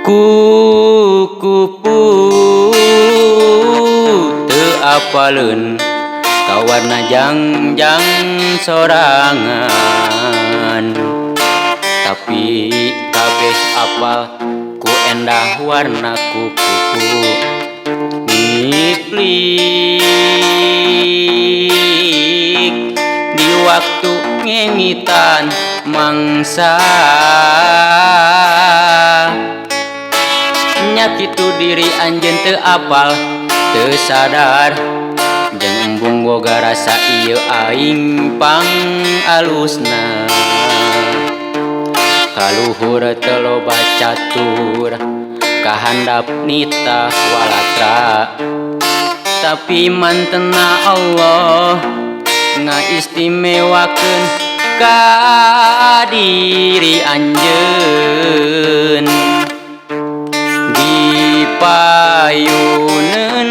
Kukupu teu apaleun ka warna jangjang sorangan, tapi kabeh apal ku endah warna kukupu. Ngiplik di waktu ngengitan mangsa, nya kitu diri anjeun teu apal teu sadar, jeung embung boga rasa ieu aing pang alusna. Kaluhur teu loba catur kahandap nitah walatra, tapi mantena Allah ngaistimewakeun ka diri anjeun. Di payuneun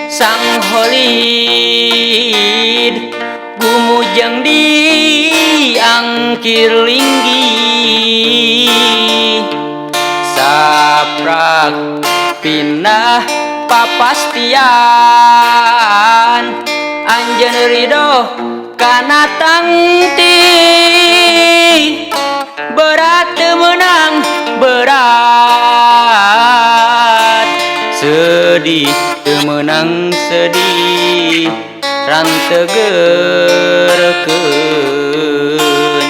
Sang Holid gumujeng di angkir linggih, saprak pindah papastian anjeun ridho kana tangti. Berat teu meunang berat, sedih teu meunang sedih, rantegerkeun.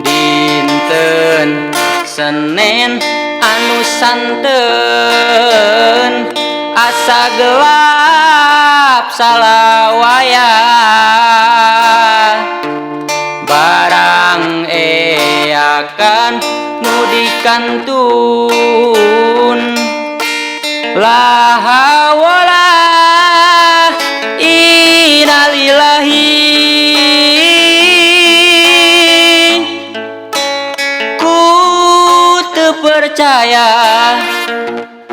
Dinten Senen anu santen asa gelap salawaya, barang eakan nu dikantun. La hawla innalillahi, ku teu percaya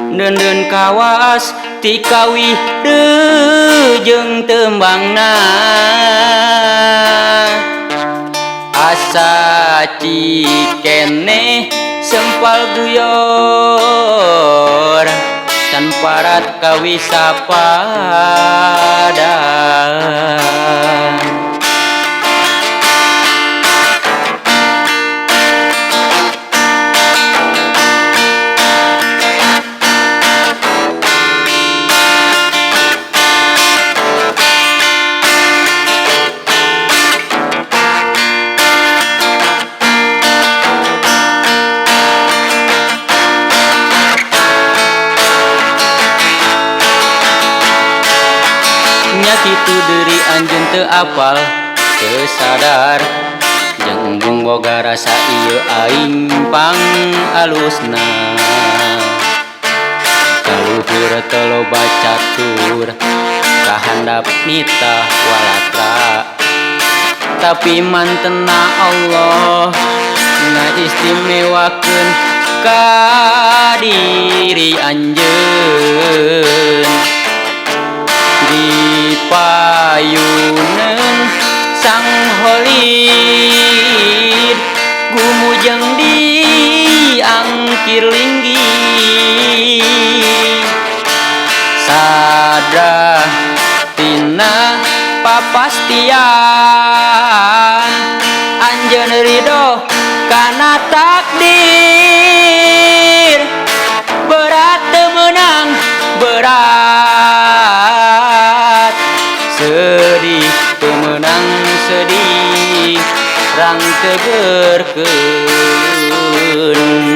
neundeun kawas ti kawih jeung tembangna. Asa cikene sempal guyor can parat kawisapada. Nya kitu deuri anjeun teu apal teu sadar, jeung embung boga rasa ieu aing pang alusna. Kaluhur teu loba catur kahandap nitah walatra, tapi mantena Allah ngaistimewakeun ka diri anjeun. Di payuneun Sang Holid gumujeng di angkir linggih, sadrah tina papastian anjeun ridho kana takdir. Berat teu meunang berat, sedih teu meunang sedih, rangtegerkeun.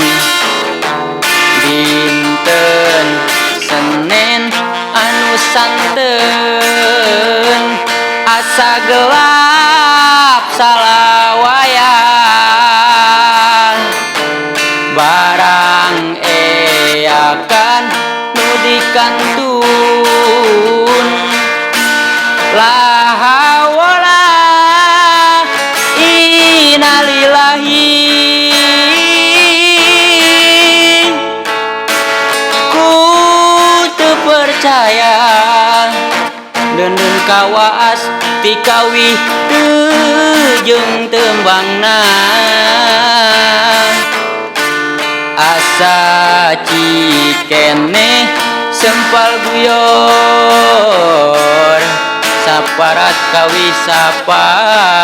Dinten Senen anu santen asa gelap salawaya, barang eakan nu dikantun. La hawla innalillahi, ku teu percaya deundeun kawaas ti kawih teu jeung tembangna. Asa cikeneh sempal guyor, saparat kawis sapada.